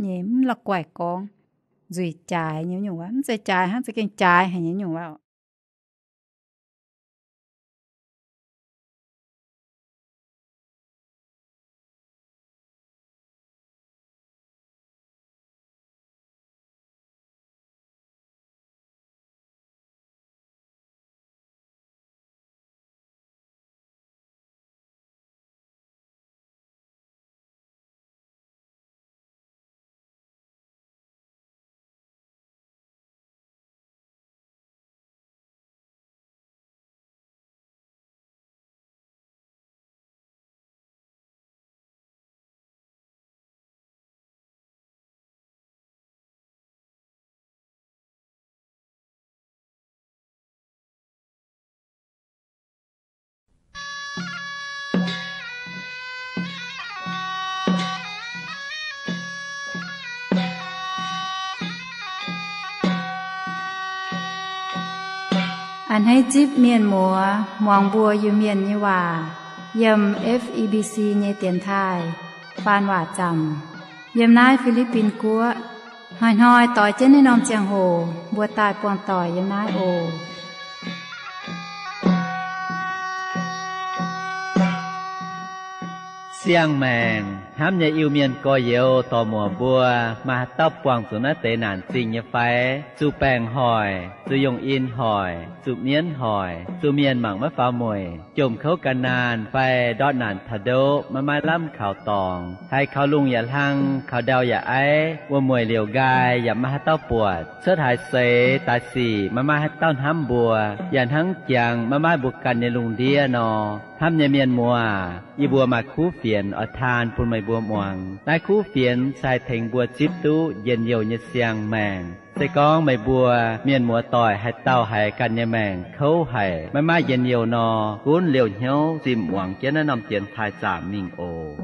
nyei, mv la'guaih gorngv, nzuih jaaix nyei nyungc waac, mv zeiz jaaix hnangv, za'gengh jaaix haic nyei nyungc waac. A'hneiv zipv mienh muoz muangx mbuo Iu-Mienh nyei waac yiem F E B C nyei dienx taaih faan waac zaamc yiem naaiv Fi^li^bin Guoqv. Hnoi-hnoi doix jienv naaiv norm ziangh hoc mbuo daaih buangh doic yiem naaiv oc. Siang-maengc hnamv nyei Iu-Mienh gorx-youz dorc muoc mbuo, maaih haaix dauh buangh zuqc naaiv deix naanc zingh nyei fai? Zuqc baengc hoic, zuqc yongh in hoic, zuqc mienv hoic, zuqc mienh mangc maiv faaux mueic, jomc kouv gan naanh fai ndortv naanc taux ndoqv maiv maaih lamh kaux dorngx, haiz kaux lungh yaac hlang, kaux ndau yaac aiv, wuom-mueic liouc nqaai yaac maiv maaih haaix dauh buatc, cuotv haaix seix daaih sic maiv maaih haaix dauh hnamv mbuo, yaac hnangv jangx maiv maaih mbuo ganh nyei lungh ndiev nor. Hnamv nyei mienh muoz, yie mbuo maaih kuv fienx oix taan bun meih mbuo muangx. Naaiv kuv fienx se haih tengx mbuo zipv duqv njien-youh nyei siang-maengc. Se gorngv meih mbuo mienh muoz-doic haaix dauh haiz ganh nyei maengc kouv haic, maiv maaih njien-youh nor, gunv liouh hnyouv zinh muangx jienv naaiv norm dienx taaih zaamc mingh oc.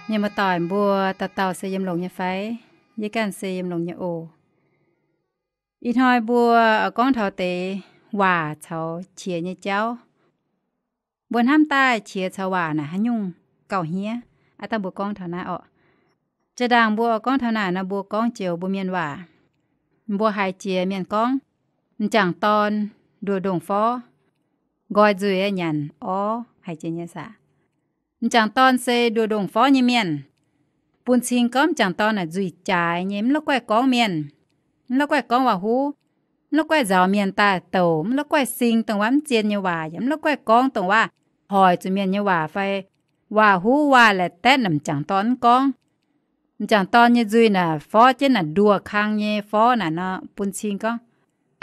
Mienh muoz-doic mbuo dauh dauh se yiem longx nyei fai? Yie ganh se yiem longx nyei oc. Ih hnoi mbuo gorngv taux deix waac caux qiex nyei jauv. Mbuo hnamv daaih qiex caux waac naaic haaix nyungc gauh hniev. Aav dangh mbuo gorngv taux naaiv orqc. Jaa-ndaangc mbuo gorngv taux naaic nor, mbuo gorngv joux mbuo mienh waac. Mbuo haiz jiex mienh gorngv, m'jangc dorn nduoh ndongh forv, nqoi nzuih nyanc orv, haiz jiex nyei saah? M'jangc dorn se nduoh ndongh forv nyei mienh. Bun cing gorngv m'jangc dorn naaic nzuih jaaix nyei, mv la'guaih gorngv mienh, mv la'guaih gorngv waac-huv, mv la'guaih nzaaux mienh daaih douc, mv la'guaih sing dongh waac mv zien nyei waac, yaac mv la'guaih gorngv dongh waac hoic zuqc mienh nyei waac fai waac-huv waac-laetc daetv naaic m'jangc dorn mv gorngv. M'jangc dorn nyei nzuih naaic forv jienv naaic nduoh kang nyei forv naaic nor, bun cing gorngv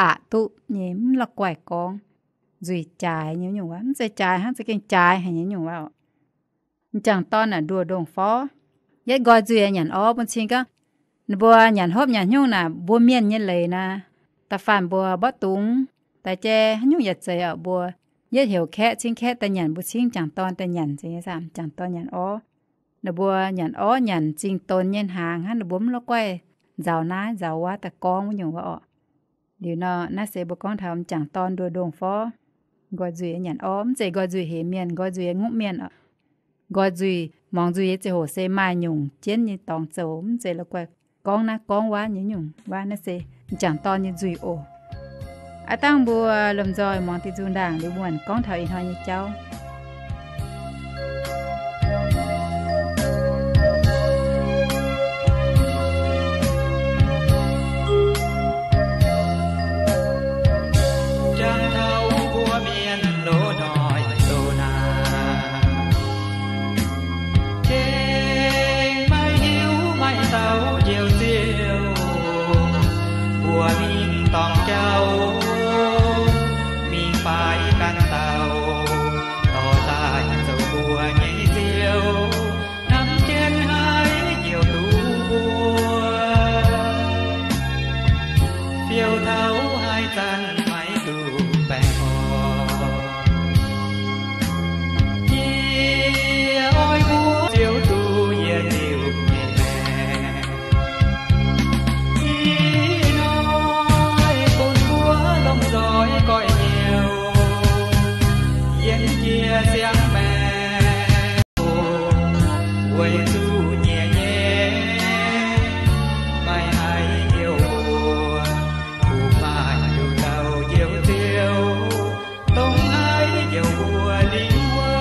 aqc duqv nyei, mv la'guaih gorngv, nzuih jaaix nyei nyungc waac, mv zeiz jaaix hnangv, za'gengh jaaix haic nyei nyungc waac. M'jangc dorn naaic nduoh ndongh forv, yietv nqoi nzuih nyanc orv, bun cing gorngv ninh mbuo nyanc hopv nyanc haaix nyungc naaic mbuo mienh nyei leiz naaic, da'faanh mbuo mborqv dungz, da'jai haaix nyungc yaac zeiz orqc, mbuo yietv heuc kaeqv cingv kaeqv daaih nyanc, mbuo cingv m'jangc dorn daaih nyanc, zeiz nyei saah, m'jangc dorn nyanc orv. Ninh mbuo nyanc orv nyanc zingh donx nyei hnaangx hnangv, ninh mbuo mv la'guaih nzaaux naaiv nzaaux wuov daaih gorngv wuov nyungc waac orqc. Liuz nor, naaiv se mbuo gorngv taux m'jangc dorn nduoh ndongh forv, nqoi nzuih nyanc orv, mv zeiz nqoi nzuih hemx mienh, nqoi nzuih ngupv mienh orqc. Nqoi nzuih, muangx nzuih nyei ziangh hoc se maaih nyungc jienv nyei dorngx zoux, mv zeiz la'guaih gorngv naaiv gorngv wuov nyei nyungc waac. Naaiv se m'jangc dorn nyei nzuih oc. Aav dangh mbuo lomh nzoih muangx diuh nzung ndaangc liuz muonc gorngv taux ih hnoi nyei jauv. Jangx taux mbuo mienh loz-hnoi loz-naanc, gengh maiv hiuv maaih dauh njoux ziouc, mbuo mingh dorngc jauv, mingh faix ganh dauh. Siang-maengc, weic zuqc nyiec nyei, maaih haiz njoux mbuo, kuv maaih nduqc dauh njoux Ziouv, dongh haiz njoux mbuo lingh wuov.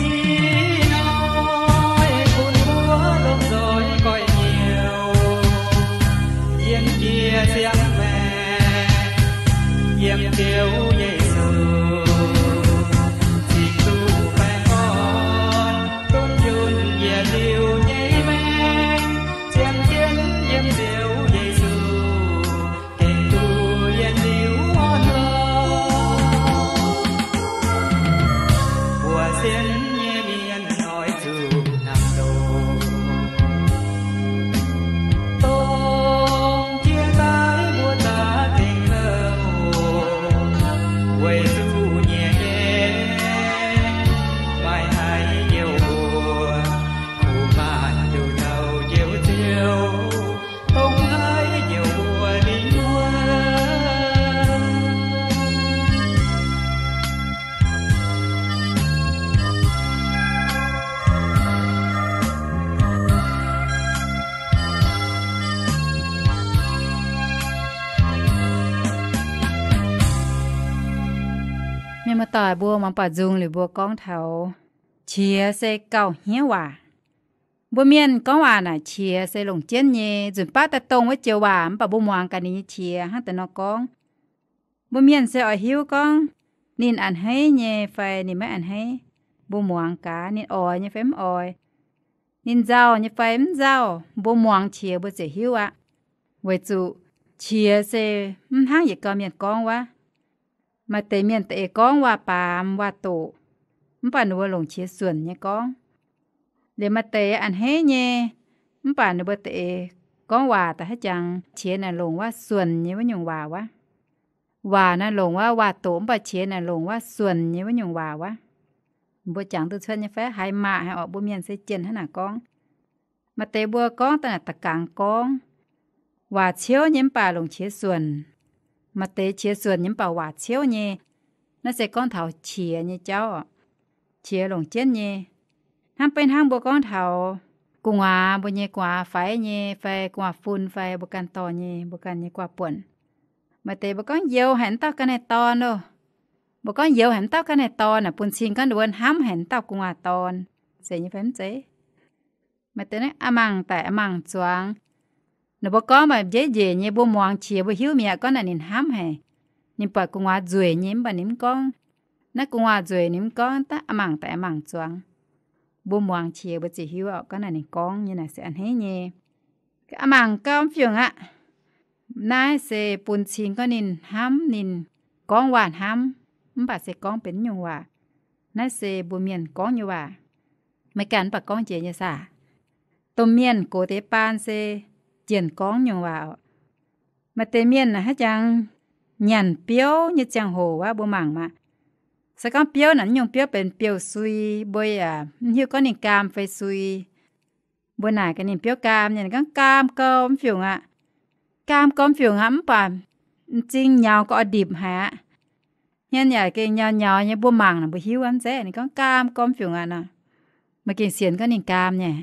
Ih hnoi bun mbuo lomh nzoih goiv nyouz, yiem jiex siang-maengc, yiem Ziouv Yesu, Ziouv baengh orn, dunv yunh yietc liuz nyei maengc, ziangh jienv yiem Ziouv Yesu, gengh duqv yietc liuz orn lorqc. Mbuo sienx nyei mienh oix zuqc hnamv ndoqc, dongh jiex daaih mbuo za'gengh kouv, weic zuqc nyiec nyei, maaih haiz njoux mbuo, kuv maaih nduqc dauh njoux Ziouv, dongh haiz njoux mbuo lingh wuov. Mienh muoz-doic mbuo muangx baaux nzung liuz mbuo gorngv taux qiex se gauh hniev waac. Mbuo mienh gorngv waac naaic qiex se longc jienv nyei, nzunc baav daaih dongh wuov joux waac mv baac mbuo muangx gaax ninh nyei qiex hnangv deix nor gorngv. Mbuo mienh se oix hiuv gorngv ninh a'hneiv nyei fai ninh maiv a'hneiv. Mbuo muangx gaax ninh oix nyei fai mv oix, ninh nzauh nyei fai mv nzauh, mbuo muangx qiex mbuo ziouc hiuv aqv. Weic zuqc qiex se mv hnangv yietc gau mienh gorngv wuov. Maaih deix mienh da'eix gorngv waac-baamz waac-doqc, mv baac ninh mbuo longc qiex suonc nyei gorngv. Liemh maaih deix a'hneiv nyei, mv baac ninh mbuo da'eix gorngv waac da'haiv jangx qiex naaic longc waac suonc nyei wuov nyungc waac wuov. Waac naaiv longc waac-doqc mv baac qiex naaic longc waac suonc nyei wuov nyungc waac wuov. Mbuo jangx duqv cuotv nyei fai? Haiz maaih haic orqc. Mbuo mienh se jienh hnangv naaic gorngv. Maaih deix mbuo gorngv daaih naaic da'gangx gorngv, waac ciouv nyei mv baac longc qiex suonc. Maaih deix qiex suonc nyei mv baac waac ciouv nyei. Naaiv se gorngv taux qiex nyei jauv. Qiex longc jienv nyei. Hnangv beiv hnangv mbuo gorngv taux gu'nguaaz, mbuo nyei gu'nguaaz faix nyei fai gu'nguaaz fun fai mbuo ganh dorh nyei, mbuo ganh nyei gu'nguaaz buonc. Maaih deix mbuo gorngv youx haic wuov dauh ga'naaiv dorn loh. Mbuo gorngv youx haic wuov dauh ga'naaiv dorn aeqv, bun cing gorngv ninh mbuo hnamv haic wuov dauh gu'nguaaz dorn. Zeiz nyei fai mv zeiz? Maaih deix naaiv a'mangc daic a'mangc zuangx. Ninh mbuo gorngv maaih njiec njiec nyei, mbuo muangx qiex mbuo hiuv mi'aqv gorngv naaic ninh hnamv haic. Ninh buatc gu'nguaaz nzueic nyei mv baac ninh mv gorngv. Naaiv gu'nguaaz nzueic ninh mv gorngv, daav a'mangc daic a'mangc zuangx. Mbuo muangx qiex mbuo ziouc hiuv orqc, gorngv naaic ninh gorngv nyei naaic se a'hneiv nyei. A'mangc gauh mv fiungc aqv. Naaiv se bun cing gorngv ninh hnamv, ninh gorngv waac hnamv, mv baac se gorngv benx nyungc waac. Naaiv se mbuo mienh gorngv nyei waac. Maiv ganh mv baac gorngv jiex nyei saah? Domh mienh gox deix baan se jienh gorngv nyungc waac oc. Maaih deix mienh naaic haiv jangx nyanc biouv nyei ziangh hoc wuov mbuo mangc maah. Se gorngv biouv naaic nyungc biouv benx biouv sui, mbuo yaac mv hiuv gorngv ninh gaam fai sui. Mbuo naaic gaax ninh biouv gaam nyei, ninh gorngv gaam gau mv fiungc aqv. Gaam gau mv fiungc aqv, mv baac m'zing nyaux gau oix ndipc haic aqv. Hmien yaac gengh nyaux nyaux nyei, mbuo mangc naaic mbuo hiuv aqv zeiz ninh gorngv gaam gau mv fiungc aqv nor. Mbuo gengh sienx gorngv ninh gaam nyei.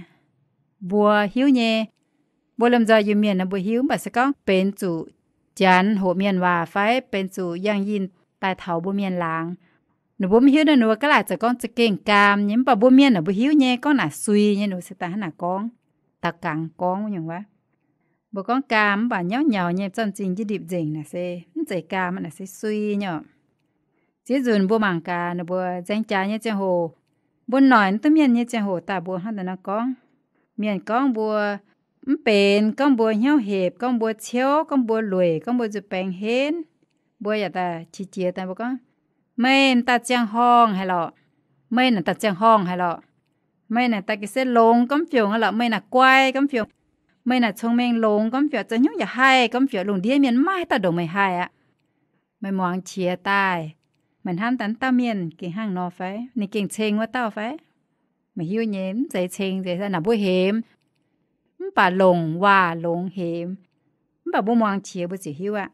Mbuo hiuv nyei, mbuo lomh nzoih Iu-Mienh nor mbuo hiuv, mv baac se gorngv benx zuqc Janx hoqc mienh waac fai benx zuqc yangh yinh daaih taux mbuo mienh laangz, ninh mbuo mv hiuv nor ninh mbuo gaav laaic zoux gorngv za'gengh gaam nyei, mv baac mbuo mienh naaic mbuo hiuv nyei gorngv naaic sui nyei, ninh mbuo se daaih hnangv naaic gorngv, daux gaux gorngv wuov nyungc wuov. Mbuo gorngv gaam mv baac nyauv nyaux nyei, zorqv m'zing njiec ndipc nzengc naaic se mv zeiz gaam aqv, naaic se sui nyei oc. Ziex nzunc mbuo mangc gaax ninh mbuo nzaeng jaax nyei ziangh hoc, mbuo noic mv duqv mienh nyei ziangh hoc daaih mbuo hnangv naaiv nor gorngv. Mienh gorngv mbuo mv benx, gorngv mbuo hnyouv hepc, gorngv mbuo ciouv, gorngv mbuo lueic, gorngv mbuo nzuih baengx henv. Mbuo yaac daaih qiex jiez daaih mbuo gorngv, meih m'daaih ziangh horngh haic lorqc. Meih naaic daaih ziangh horngh haic lorqc. Meih naaic daaih ga'sie longx gormx fiouc lorqc. Meih naaic guai gormx fiouc. Meih naaic cong-mengh longx gormx fiouc. Zoux hnyouv yaac haih gormx fiouc. Lungh ndiev mienh maiv maaih haaix dauh ndongc meih haih aqv. Meih muangx qiex daaih, meih hnamv daaih wuov dauh mienh gengh hnangv nor fai? Ninh gengh ceng wuov dauh fai? Meih hiuv nyei, mv zeiz ceng, zeiz naaic mbuo hemx. Mv baac longc waac longx hemx. Mv baac mbuo muangx qiex mbuo ziouc hiuv aqv.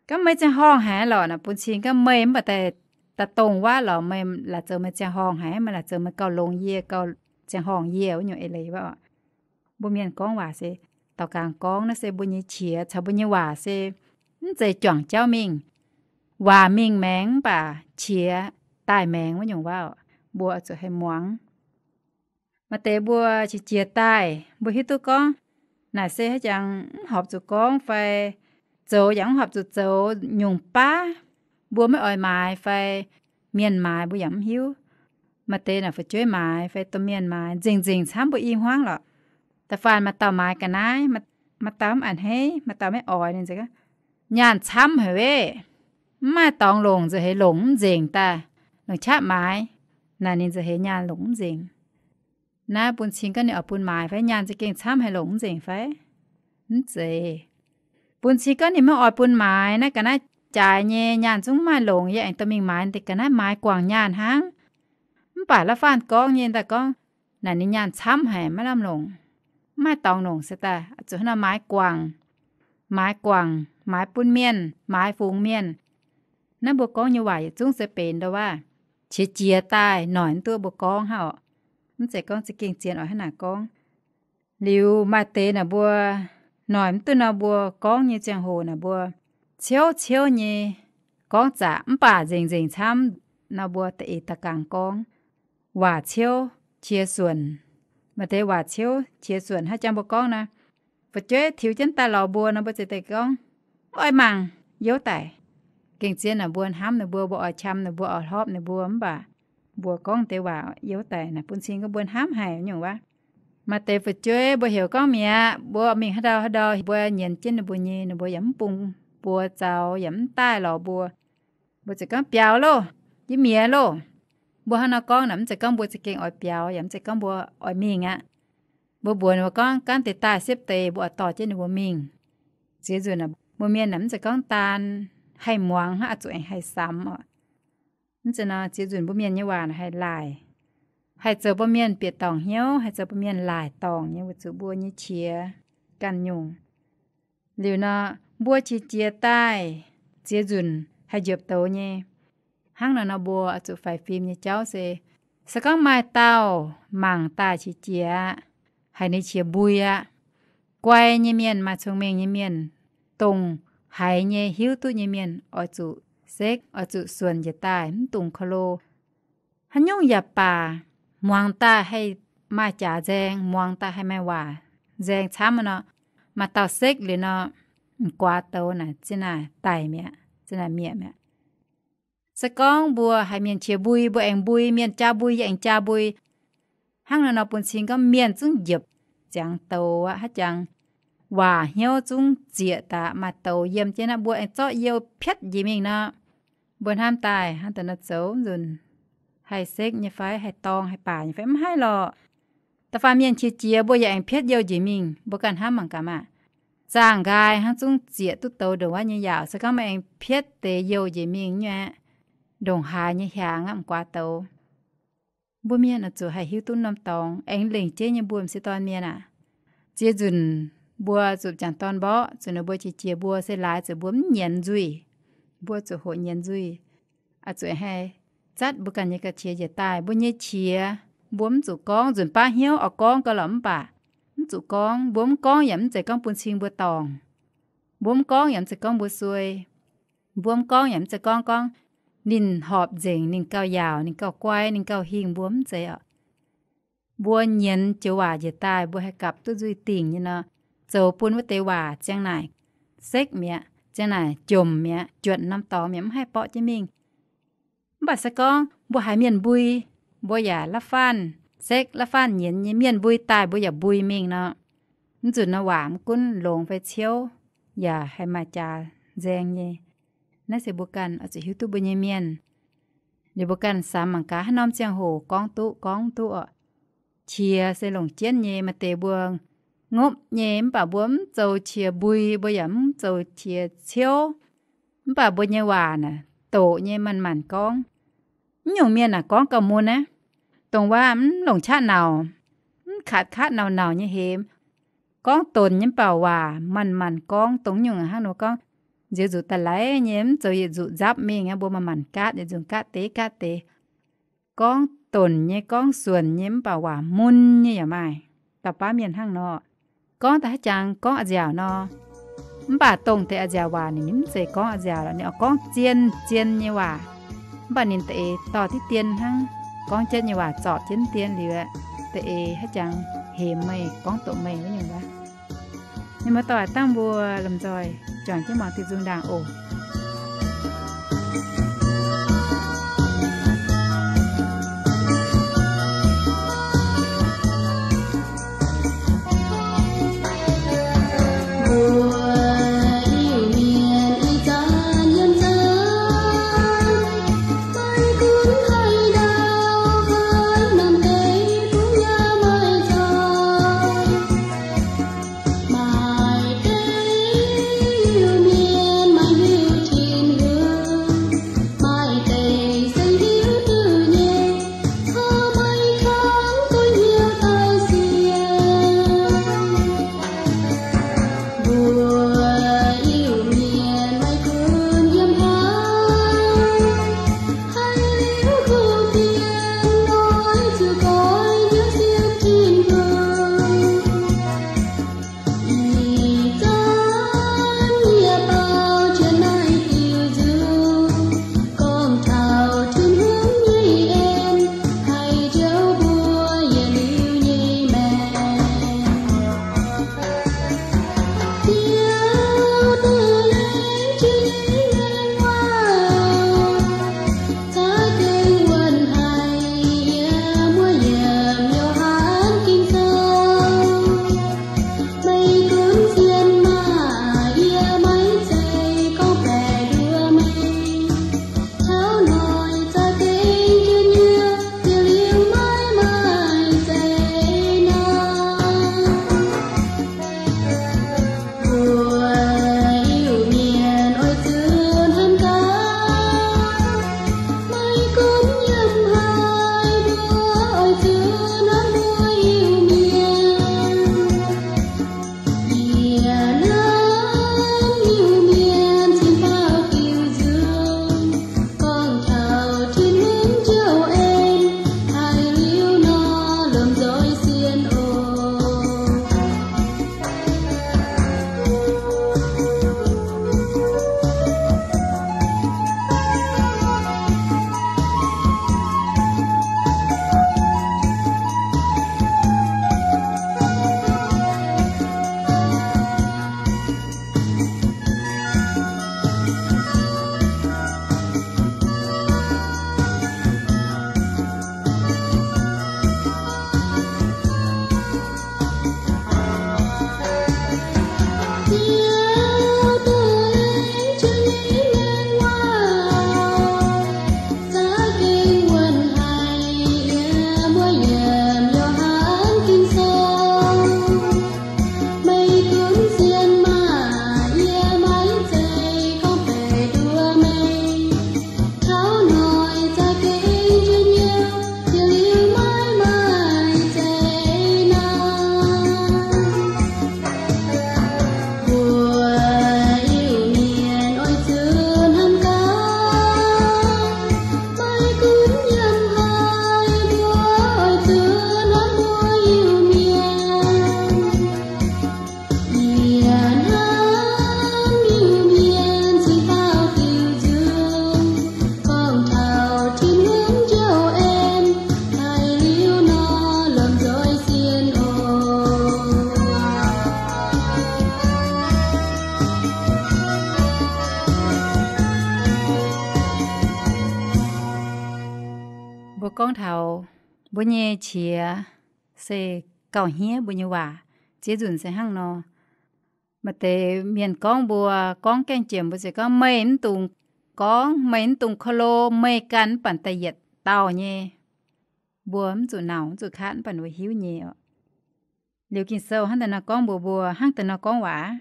Gorngv meih ziangh horngh haic lorqc, naaic bun cing gorngv meih mv baac daaih, daaih dongh waac lorqc, meih laaic zoux meih ziangh horngh haic, meih laaic zoux meih gauh longx yie, gauh ziangh horngh yie wuov nyungc eix leiz wuov. Mbuo mienh gorngv waac se daaux gangx gorngv, naaiv se mbuo nyei qiex caux mbuo nyei waac se mv zeiz juangc jauv mingh. Waac mingh maengx mv baac qiex daaih maengx wuov nyungc waac, mbuo oix zuqc haih muangx. Maaih deix mbuo qiex jiez daaih, mbuo hiuv duqv gorngv naaic se haaix jangx mv horpc zuqc gorngv fai zoux yaac mv horpc zuqc zoux nyungc baav, mbuo maiv oix maaiz fai mienh maaiz mbuo yaac mv hiuv. Maaih deix naaic fu'jueiv maaiz fai domh mienh maaiz nzengc-nzengc camv mbuo i hmuangv lorqc. Da'faanh maaih dauh maaiz ga'naaiv, maaih dauh mv a'hneiv, maaih dauh maiv oix ninh nzengc. Nyaanh camv haic wev, mv maaih dorngx longc, nza'heix longc mv nzengc daaih, longc qaqv maaiz. Naaic ninh nza'heix nyaanh longc mv nzengc. Naaiv bun cing gorngv ninh oix bun maaiz fai nyaanh za'gengh camv haic longc mv nzengc fai? Mv zeiz. Bun cing gorngv ninh maiv oix bun maaiz, naaiv ga'naaiv jaaix nyei nyaanh zungv mv maaih longc, yie aengx dorh mingh maaiz deix ga'naaiv maaiz guangc nyaanh hnangv. Mv baac la'faanh gorngv nyei daaih gorngv, naaic ninh nyaanh camv haic maiv lamh longc, mv maaih dorngx longc se daaih zuqc hnangv nor maaiz guangc. Maaiz guangc, maaiz bun mienh, maaiz fungx mienh. Naaiv mbuo gorngv nyei waac yietc zungv se benx ndo waac, qiex jiez daaih noic mv duqv mbuo gorngv hnangv oc. Mv zeiz gorngv za'gengh zien oix hnangv naaic gorngv. Liuz maaih deix naaic mbuo noic mv duqv nor mbuo gorngv nyei ziangh hoc naaic mbuo ciouv ciouv nyei gorngv zaqc mv baac nzengc-nzengc camv nor mbuo da'eix da'gangx gorngv. Waac ciouv qiex suonc. Maaih deix waac ciouv qiex suonc haaix jangx mbuo gorngv naaic, fu'jueiv tiux jienv daaih lorz mbuo nor mbuo ziouc deix gorngv, mv oix mangc, youv daic. Gengh zien naaic mbuo hnamv ninh mbuo, mbuo oix qam ninh mbuo, oix hlorpv ninh mbuo, mv baac mbuo gorngv deix waac youv daic naaic bun cing gorngv mbuo hnamv haic nyungc waac. Maaih deix fu'jueiv mbuo heuc gorngv mi'aqv, mbuo mingh haaix ndau haaix ndau mbuo nyienz jienv ninh mbuo nyei, ninh mbuo yaac mv bun mbuo zaux yaac mv daaih lorz mbuo. Mbuo ziouc gorngv biaux loh, yie mi'aqv loh. Mbuo hnangv nor gorngv naaic mv zeiz gorngv mbuo za'gengh oix biaux yaac mv zeiz gorngv mbuo oix mingh aqv. Mbuo mbuox ninh mbuo gorngv gaanv deix daaih siepv deix mbuo oix dorh jienv ninh mbuo mingh. Ziex nzunc mbuo mienh naaic mv zeiz gorngv daan haih muangx hnangv, oix zuqc aengx haih samx oc. Mv zeiz nor ziex nzunc mbuo mienh nyei waac naaic haih laaic, haih zoux mbuo mienh bieqc dorngc hnyouv, haih zoux mbuo mienh laaic dorngc nyei weic zuqc mbuo nyei qiex ganh nyungc. Liuz nor, mbuo qiex jiez daaih ziex nzunc haih njiepc douz nyei. Hnangv nor nor mbuo oix zuqc faix fim nyei jauv se, se gorngv maaih dauh mangc daaih qiex jiez aqv, haiz ninh qiex mbui aqv, guai nyei mienh, maaih cong-mengh nyei mienh, dongh haiz nyei hiuv duqv nyei mienh oix zuqc sekv, oix zuqc suonc njiec daaih, mv dungx korv-lo. Haaix nyungc yaac baac, muangx daaih haih maaih jaax nzaeng, muangx daaih haih maaih waac nzaeng camv nor, maaih dauh sekv liuz nor, m'guaax douz naaic zinh naaic daic mi'aqv, zinh naaic mietc mi'aqv. Se gorngv mbuo haiz mienh qiex mbui, mbuo aengx mbui, mienh jaa mbui, yie aengx jaa mbui, hnangv nor nor bun cing gorngv mienh zungv njiepc ziangx douz aqv. Haaix jangx waac hnyouv zungv zieqc daaih, maaih douz yiem jienv aqv, mbuo aengx zorqv youh piatv njiec mingh nor, mbuo hnamv daaih hnangv daaih nor zoux nzunc haih sekv nyei fai, haih dorng haih baac nyei fai? Mv haih lorqc. Da'faanh mienh qiex jiez mbuo yaac aengx piatv youh njiec mingh, mbuo ganh hnamv mangc gaax maah. Zaangh nqaai hnangv zungv zieqc duqv douz ndongc wuov nyei yaauc, se gorngv meih aengx piatv deix youh njiec mingh nyei aqv, ndongc haaix nyei hiaangx aqv, m'guaax douz. Mbuo mienh oix zuqc haih hiuv duqv norm dorngx, aengx lengc jeiv nyei mbuo m'sieqv dorn mienh aac. Ziex nzunc mbuo zuqc jangc dorn mborqv, zuqc ninh mbuo qiex jiez mbuo se laaix zuqc mbuo mv nyienz nzuih, mbuo zuqc hoqc nyienz nzuih, oix zuqc haih zatv mbuo ganh nyei ga'qiex njiec daaih. Mbuo nyei qiex mbuo mv zuqc gorngv, nzunc baav hnyouv oix gorngv gau lorqc mv baac mv zuqc gorngv. Mbuo mv gorngv yaac mv zeiz gorngv bun cing mbuo dorngc. Mbuo mv gorngv yaac mv zeiz gorngv mbuo suei. Mbuo mv gorngv yaac mv zeiz gorngv, gorngv ninh horpc nzengc, ninh gauh yaauc, ninh gauh guai, ninh gauh hingh, mbuo mv zeiz oc. Mbuo nyienz joux waac njiec daaih, mbuo haih gapv duqv nzuih dingc nyei nor, zoux bun wuov deix waac ziang naaic sekv mi'aqv, ziang naaic jomc mi'aqv, juotc norm dorngx mi'aqv, mv haih borqv jienv mingh. Mv baac se gorngv mbuo haiz mienh mbui, mbuo yaac la'faanh sekv, la'faanh nyienz nyei. Mienh mbui daaih mbuo yaac mbui mingh nor, mv zuqc nor waac mv gunv longx fai ciouv, yaac haih maaih jaax nzaeng nyei. Naaiv se mbuo ganh oix zuqc hiuv duqv mbuo nyei mienh. Liuz mbuo ganh samx mangc gaax haaix norm ziangh hoc gorngv duqv, gorngv duqv oc. Qiex se longc jienv nyei. Maaih deix mbuo ngopv nyei mv baac mbuo mv zoux qiex mbui, mbuo yaac mv zoux qiex ciouv, mv baac mbuo nyei waac naaic doqc nyei, manc-manc gorngv. Mv nyungc mienh naaic gorngv gauh mun aqv. Dongh waac mv longc qaqv nauc, mv katv-katv nauc-nauc nyei hemx. Gorngv donc nyei mv baac waac manc-manc gorngv. Dongh nyungc hnangv nor gorngv, nziex nzuqc daaih laiz nyei, mv zoux yietc nzuqc nzapv mingh aqv. Mbuo manc-manc gaatv, yietc nzunc gaatv deix gaatv deix. Gorngv donc nyei, gorngv suonc nyei mv baac waac mun nyei yaac maaih. Dauh baav mienh hnangv nor, gorngv daaih haaix jangx gorngv a'nziaauc nor. Mv baac dongh deix a'nziaauc waac ninh mv zeiz gorngv a'nziaauc lorqc, ninh oix gorngv zien-zien nyei waac. Mv baac ninh da'eix dorh diqv dien hnangv, gorngv jienv nyei waac zorpc jienv dien liuz, da'eix haaix jangx hemx meih, gorngv doqc meih wuov nyungc wuov. Ninh mbuo dorh dangh mbuo lomh nzoih juangc jienv muangx diuh nzung ndaangc oc. Mbuo gorngv taux mbuo nyei qiex se gauh hniev mbuo nyei waac. Ziex nzunc se hnangv nor. Maaih deix mienh gorngv mbuo, gorngv gaengh jiex mbuo se gorngv, meih mv dungx gorngv meih mv dungx ko lo, meih ganh mv baac daaih yietc dauh nyei. Mbuo mv zuqc nauc, mv zuqc kaatv, mv baac ninh mbuo hiuv nyei oc. Liuz Ging-Sou hnangv daaih nor gorngv mbuox mbuo, hnangv daaih nor gorngv waac.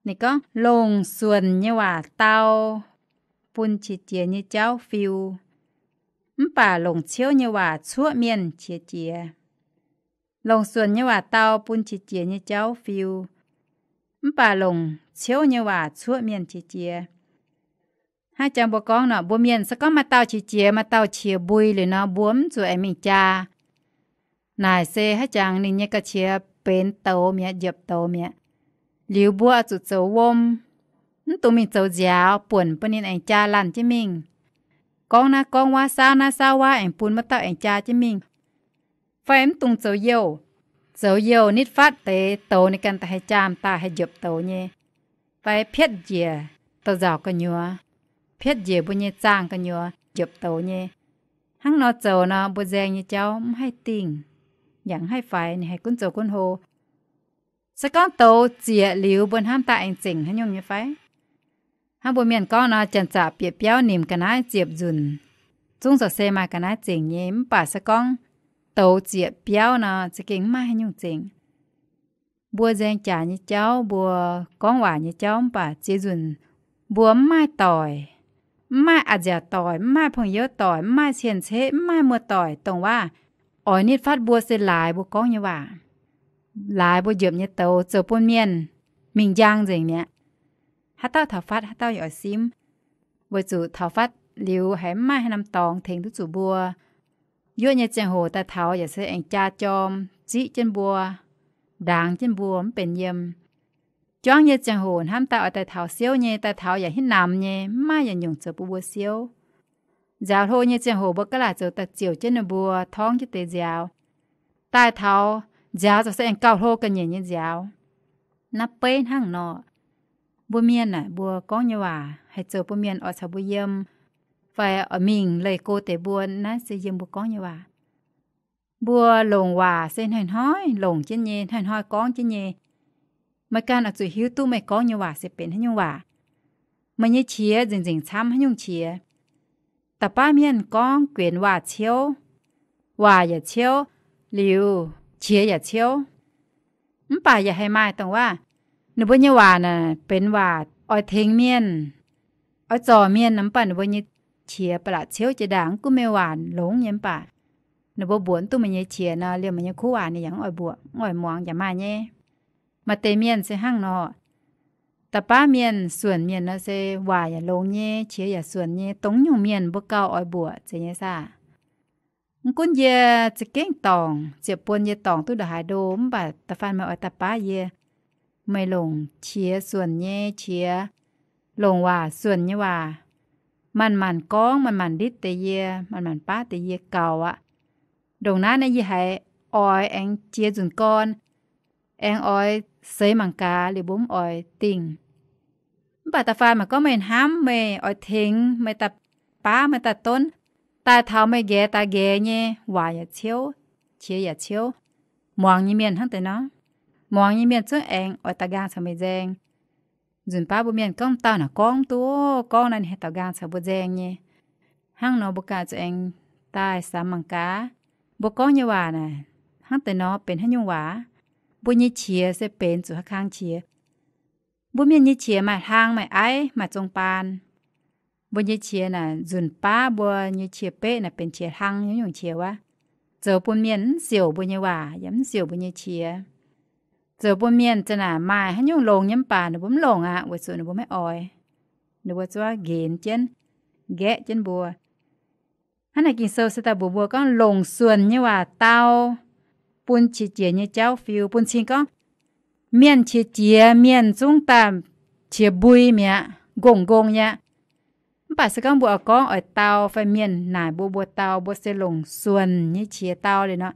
Ninh gorngv, longc suonc nyei waac dau bun qiex jiez nyei jauv fiu, mv baac longc ciouv nyei waac cuoqv mienh qiex jiez. Longc suonc nyei waac dau bun qiex jiez nyei jauv fiu, mv baac longc ciouv nyei waac cuoqv mienh qiex jiez. Hnangv jangx mbuo gorngv nor, mbuo mienh se gorngv maaih dauh qiex jiez, maaih dauh qiex mbui liuz nor, mbuo mv zuqc aengx mingh jaa. Naaic se hnangv jangx ninh nyei ga'qiex benx douz mi'aqv, njopc douz mi'aqv. Liuz mbuo oix zuqc zoux wuom, mv dungx mingh zoux nziaaux, buonc bun ninh aengx jaa laanh jienv mingh. Gorngv naaiv gorngv wuov, saauv naaiv saauv wuov, aengx bun wuov dauh aengx jaa jienv mingh. Fai mv dungx zoux youh. Zoux youh nitv fatv deix douz ninh ganh daaih haih jaa m'daaih haih njopc douz nyei. Fai pietv njiec douz-nzauc gu'nyuoz, pietv njiec mbuo nyei zaangh gu'nyuoz njopc douz nyei. Hnangv nor zoux nor, mbuo nzaeng nyei jauv mv haih dingh, yaac mv haih faix, ninh haih gunv zoux gunv hlo. Se gorngv douz zieqc liuz, mbuo hnamv daaih aengx zengc haaix nyungc nyei fai? Hnangv mbuo mienh gorngv nor, janx-zaqc bieqc biauv nimc ga'naaiv ziepc nzunc, zungv za'gengh se maaih ga'naaiv zengc nyei. Mv baac se gorngv douz zieqc biauv nor, za'gengh mv maaih haaix nyungc zengc. Mbuo nzaeng jaax nyei jauv, mbuo gorngv waac nyei jauv, mv baac ziex nzunc mbuo mv maaih doic, mv maaih a'nziaauc doic, mv maaih pong-youv doic, mv maaih cien-ceqv, mv maaih muoz-doic dongh waac oix nitv fatv mbuo se laaix mbuo gorngv nyei waac, laaix mbuo njopc nyei douz, zoux bun mienh mingh njang nzengc mi'aqv. Haaix dauh taux fatv, haaix dauh yaac oix simv, weic zuqc taux fatv liuz haiz mv maaih haaix norm dorngx tengx duqv zuqc mbuo. Yuoqv nyei ziangh hoc daaih taux yaac se aengx jaa jorm ziqv jienv mbuo, ndaangx jienv mbuo mv benx yiem. Juangv nyei ziangh hoc hnamv daaih oix daaih taux siouv nyei, daaih taux yaac hitv namx nyei, mv maaih yietc nyungc zoux bun mbuo siouv. Nziaaux hlo nyei ziangh hoc mbuo gaav laaic zoux daaih ziouc jienv ninh mbuo torngv jienv deix nziaaux. Daaih taux nziaaux za'gengh se aengx gauh hlo ga'nyiec nyei nziaaux. Naaiv beiv hnangv nor, mbuo mienh aah, mbuo gorngv nyei waac haih zoux bun mienh oix caux mbuo yiem, fai oix mingh leih go deix mbuo, naaiv se yiem mbuo gorngv nyei waac. Mbuo longc waac se hnoi-hnoi longc jienv nyei, hnoi-hnoi gorngv jienv nyei. Meih ganh oix zuqc hiuv duqv meih gorngv nyei waac se benx haaix nyungc waac. Meih nyei qiex nzengc-nzengc camv haaix nyungc qiex. Da'baav mienh gorngv guenx waac ciouv, waac yaac ciouv, liuz qiex yaac ciouv. Mv baac yaac haih maaih dongh waac, ninh mbuo nyei waac naaic benx waac oix tengx mienh, oix zorc mienh, mv baac ninh mbuo nyei qiex ba'laqc ciouv jiex ndaangc, mv gunv meih waac longx nyei mv baac, ninh mbuo mbuoqc mv duqv meih nyei qiex nor, liemh meih nyei kuv waac ninh yaac mv oix mbuoqc, mv oix muangx yaac maaih nyei. Maaih deix mienh se hnangv nor. Da'baav mienh, suonc mienh nor se waac yaac longx nyei, qiex yaac suonc nyei, dongh nyungc mienh mbuo gauh oix mbuoqc zeiz nyei saah? Mv gunv yie za'gengh dorngc, ziepc buonc yie dorngc duqv ndongc haaix ndo, mv baac da'faanh meih oix da'baav yie, meih longc qiex suonc nyei qiex, longc waac suonc nyei waac, manc-manc gorngv, manc-manc nditv deix yie, manc-manc baav deix yie gaux aqv. Ndongc naaiv naaiv yie haiz oix aengx jiex nzunc gorn, aengx oix seix mangc gaax liuz mbuo mv oix dingh. Mv baac da'faanh meih gorngv meih hnamv, meih oix tengx, meih daaih baav, meih daaih donv, daaih taux meih nqaeqv daaih nqaeqv nyei, waac yaac ciouv, qiex yaac ciouv. Muangx nyei mienh hnangv deix nor, muangx nyei mienh zungv aengx oix daux nqaang caux meih nzaeng. Nzunc baav mbuo mienh gorngv dauh naaic gorngv duqv, gorngv naaiv ninh haih daux nqaang caux mbuo nzaeng nyei. Hnangv nor mbuo ganh zuqc aengx daaih samx mangc gaax, mbuo gorngv nyei waac naaic hnangv deix nor benx haaix nyungc waac? Mbuo nyei qiex se benx zuqc haaix kang qiex? Mbuo mienh nyei qiex maaih hlang, maaih aiv, maaih zong baan. Mbuo nyei qiex naaic nzunc baav mbuo nyei qiex beqv naaic benx qiex hlang nyei nyungc qiex wuov, zoux bun mienh mv siouc mbuo nyei waac yaac mv siouc mbuo nyei qiex. Zoux bun mienh za'naaic maaih haaix nyungc longx nyei mv baac ninh mbuo mv longc aqv, weic zuqc ninh mbuo maiv oix. Ninh mbuo zuov nqenx jienv, nqaeqv jienv mbuo. Hnangv naaic Ging-Sou se daaih mbuox mbuo gorngv longc suonc nyei waac dau bun qiex jiez nyei jauv fiu, bun cing gorngv mienh qiex jiez, mienh zungv daaih qiex mbui mi'aqv, ngongh ngongh nyei aqv. Mv baac se gorngv mbuo oix gorngv oix dau fai mienh naaic mbuo, mbuo dau, mbuo se longc suonc nyei qiex dau liuz nor,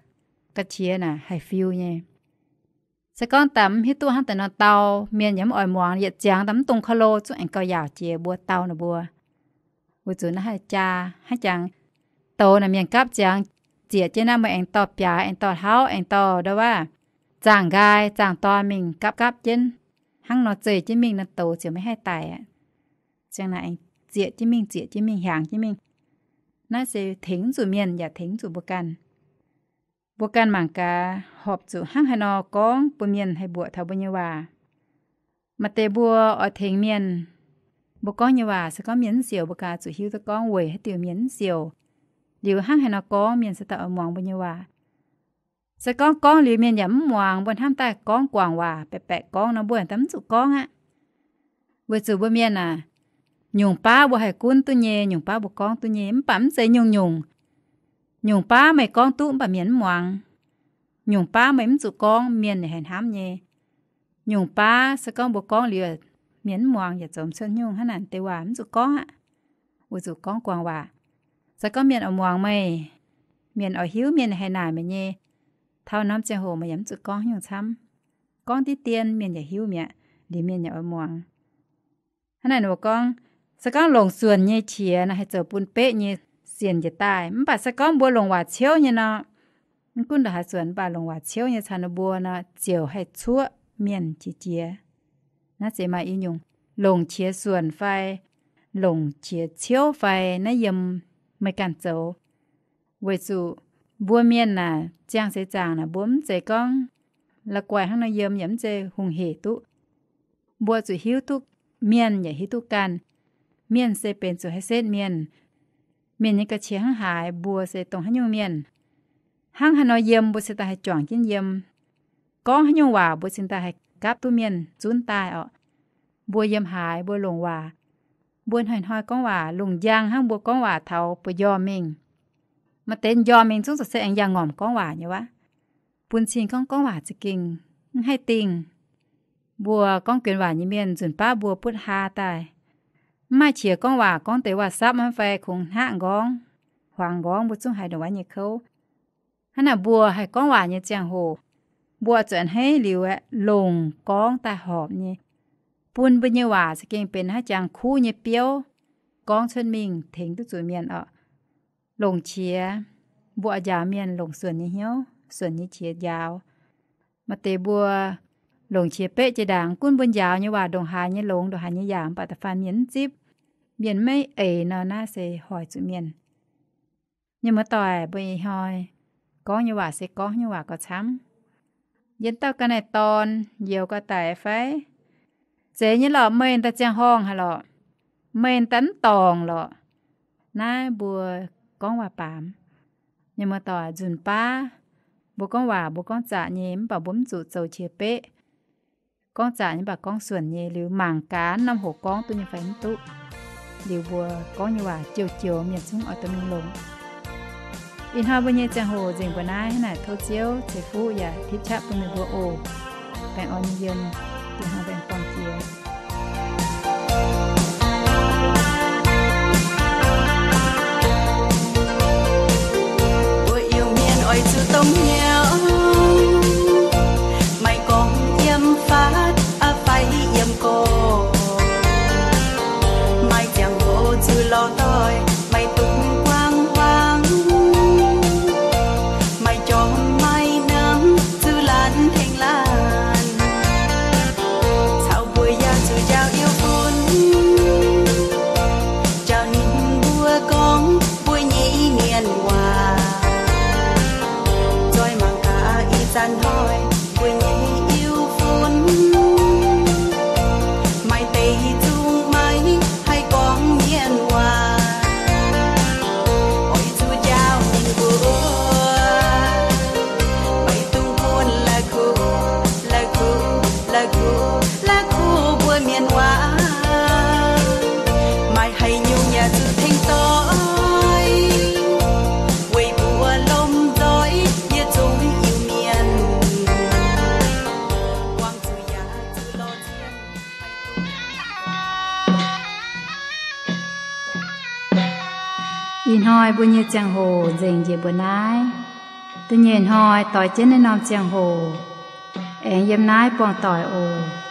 ga'qiex naaic haih fiu nyei. Se gorngv daaih mv hiuv duqv hnangv daaih nor dau, mienh yaac mv oix muangx, yietc ziangx daaih mv dungx ka'lo zungv aengx gauh yaauc jiex mbuo dau ninh mbuo. Weic zuqc naaiv haih jaa hnangv jangx, douz naaic mienh gapv ziangx zieqc jienv naaiv, meih aengx dorh biaaix, aengx dorh hlauv, aengx dorh ndau waac, zaangh nqaai zaangh dorn mingh gapv gapv jienv, hnangv nor zeih jienv mingh nor, douz ziouc maiv haih daic aqv. Ziang naaic aengx zieqc jienv mingh, zieqc jienv mingh, hiaangx jienv mingh. Naaiv se tengx mv zuqc mienh yaac tengx mv zuqc mbuo ganh. Mbuo ganh mangc gaax horpc zuqc hnangv haaix nor gorngv bun mienh haih mbuoqc taux mbuo nyei waac. Maaih deix mbuo oix tengx mienh, mbuo gorngv nyei waac se gorngv mienh mv siouc, mbuo gaax zuqc hiuv duqv gorngv weic haaix diuc mienh mv siouc, liuz hnangv haaix nor gorngv mienh se daaih oix muangx mbuo nyei waac. Se gorngv gorngv liuz mienh yaac mv muangx, mbuo hnamv daaih gorngv guangc waac baeqc baeqc gorngv nor, mbuo daaih mv zuqc gorngv aqv. Weic zuqc mbuo mienh aac, nyungc baav mbuo haih gunv duqv nyei, nyungc baav mbuo gorngv duqv nyei, mv baac mv zeiz nyungc-nyungc. Nyungc baav meih gorngv duqv mv baac mienh mv muangx. Nyungc baav meih mv zuqc gorngv, mienh yaac haih hnamv nyei. Nyungc baav se gorngv mbuo gorngv liuz, mienh mv muangx yaac zoux mv cuotv nyungc, hnangv naaic deix waac mv zuqc gorngv aqv. Weic zuqc gorngv guangc waac, se gorngv mienh oix muangx meih, mienh oix hiuv, mienh haih naaic meih nyei, taux norm ziangh hoc meih yaac mv zuqc gorngv nyungc camv. Gorngv diqv dien mienh yaac hiuv mi'aqv, liuz mienh yaac oix muangx. Hnangv naaic ninh mbuo gorngv, se gorngv longc suonc nyei qiex nor haih zoux bun beqv nyei sienx njiec daaih. Mv baac se gorngv mbuo longc waac ciouv nyei nor, mv gunv ndongc haaix suonc, mv baac longc waac ciouv nyei caux ninh mbuo nor ziouc haih cuoqv mienh qiex jiez. Naaiv zeiz maaih i nyungc, longc qiex suonc fai longc qiex ciouv fai naaiv yiem meih ganh zoux. Weic zuqc mbuo mienh naaic, ziangh seix zaangc naaic, mbuo mv zeiz gorngv la'guaih hnangv nor yiem yaac mv zeiz hungh hec duqv. Mbuo zuqc hiuv duqv mienh yaac hiuv duqv ganh. Mienh se benx zuqc haih setv mienh. Mienh nyei ga'qiex hnangv haaix, mbuo se dongh haaix nyungc mienh. Hnangv haaix nor yiem, mbuo cingx daaih haih juangc jienv yiem. Gorngv haaix nyungc waac, mbuo cingx daaih haih gapv duqv mienh zunv daaih orqc. Mbuo yiem haaix, mbuo longc waac, mbuo hnoi-hnoi gorngv waac lungh njang hnangv mbuo gorngv waac taux buoz-njormh mingh. Maaih deix njormh mingh zungv zoux se aengx yangh ngorc gorngv waac nyei waac. Bun cing gorngv gorngv waac za'gengh mv haih dingh. Mbuo gorngv guenx waac nyei mienh nzunc baav mbuo butv haa daaih, mv maaih qiex gorngv waac, gorngv deix waac-sapv fai kungx hnaqv nqorngv, huaangx nqorngv, mbuo zungv haiz ndongc wuov nyei kouv. Hnangv naaic mbuo haih gorngv waac nyei ziangh hoc, mbuo zuqc a'hneiv liuz aeqv, longc gorngv daaih horpc nyei, bun mbuo nyei waac za'gengh benx haaix jangx kuv nyei biouv, gorngv cuotv mingh tengx duqv zuqc mienh orqc. Longc qiex, mbuo njaaux mienh longc suonc nyei hnyouv, suonc nyei qiex njaaux. Maaih deix mbuo longc qiex beqv jiex ndaangc, gunv mbuo njaaux nyei waac ndongc haaix nyei longx, ndongc haaix nyei yaac, mv baac da'faanh mienh mv zipv, mienh maiv eix nor, naaiv se hoic zuqc mienh. Mienh muoz-doic, mbuo ih hnoi gorngv nyei waac se gorngv nyei waac gauh camv. Yiem dauh ga'naaiv-dorn youz gauh daic fai? Zeiz nyei lorqc, meih daaih ziangh horngh haic lorqc, meih daaih mv dorngc lorqc. Naaiv mbuo gorngv waac baamz. Mienh muoz-doic, nzunc baav mbuo gorngv waac mbuo gorngv zaqc nyei, mv baac mbuo mv zuqc zoux qiex beqv. Gorngv zaqc nyei mv baac gorngv suonc nyei, liuz mangc gaax norm hoc gorngv duqv nyei fai mv duqv. Liuz mbuo gorngv nyei waac joux-joux mienh zungv oix dorh mingh longc. Ih hnoi mbuo nyei ziangh hoc nzengc mbuo naaiv, hnangv naaic tov Ziouv ceix fuqv yaac tipv qaqv bun meih mbuo oc. Baengh orn nyei yiem, ih hnoi baengh buangh jiex. Mbuo Iu-Mienh oix zuqc dongh hnyouv, maiv gorngv yiem faatv fai yiem gorx, maaih ziangh hoc zuqc lorz doic, maiv dungx guangc huaang, maaih jorm maaih namx zuqc laanh tengx laanh, caux mbuo yaac zuqc njaaux Iu-fun, njaaux ninh mbuo gorngv mbuo nyei mienh waac, zoih mangc gaax ih zanc hnoi mbuo nyei Iu-fun, maaih deix zungv maiv haih gorngv mienh waac, oix zuqc njaaux ninh mbuo, maiv dungx bun la'kuqv, la'kuqv, la'kuqv, la'kuqv mbuo mienh waac, maaih haaix nyungc yaac zuqc tengx doix, weic mbuo lomh nzoih yietc zungv Iu-Mienh, wangc zuqc yaac zuqc lorz zienh. Ih hnoi mbuo nyei ziangh hoc nzengc njiec mbuo naaiv. Da'nyeic hnoi doix jienv naaiv norm ziangh hoc, aengx yiem naaiv buangh doic oc.